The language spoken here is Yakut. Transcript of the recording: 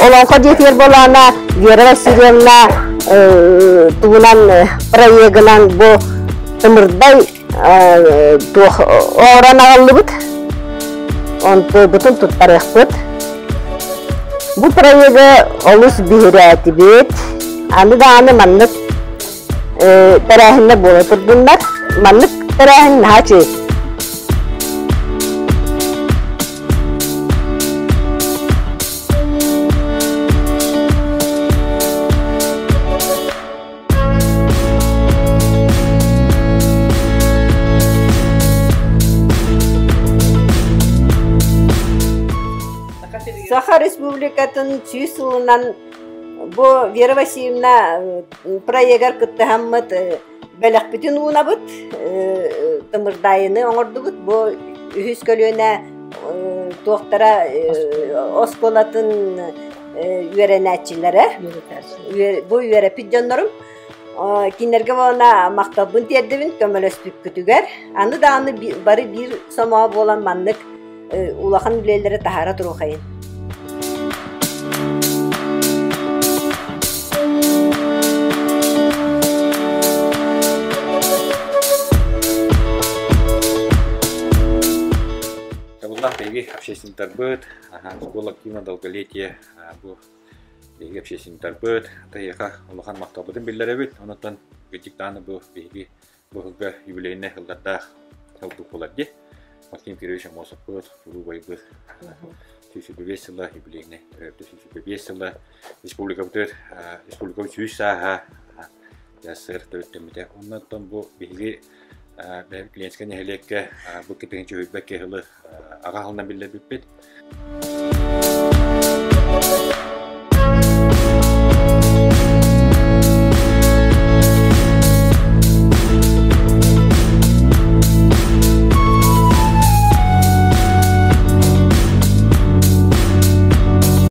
Олоҥхо дьиэтигэр буолаана Вера Васильевна туһунан проегынан бу Тымырдай туох оҥорон аҕаллыбыт. Онтубутун туттарыахпыт. Бу проегы олус биһирээтибит. Аны даҕаны маннык тэрээһиннэр буола турдуннар. Маннык тэрээһин наһаа үчүгэй. Саха Республикатын сүүс сылынан бу Вера Васильевна проегар кыттыһаммыт бэлэхпитин уунабыт, тымырдаайыны оҥордубут. Бу үһүс көлүөнэ туохтара оскуолатын үөрэнээччилэрэ, бу үөрэппит дьоннорум. Кинилэргэ буолана махталбын тиэрдэбин көмөлөспүккүтүгэр. Аны даҕаны бары биир сомоҕо буолан маннык улахан үлэлэри таһаара туруохайын. Табыллаах биһиги общественниктарбыт, школа активно долголетие бу биһиги общественниктарбыт таһыаха улахан махталбытын биллэрэбит. Онон Гитик дааны бу биһиги бу юбилейнай сыллардаах сылдьыбыт буолар дии. Максим Кирович Аммосовпут, чулуу убайбыт 125 сыла юбилейнай төрөөбүтэ 125 сыла республикабытыгар республикабыт сүүс сааһа СССР төрүттэммитэ. Оннуттан бу биһиги Ленскэй нэһилиэккэ бу кытыһын чөһүйбэккэ сылы аҕа сылынан биллэрбиппит.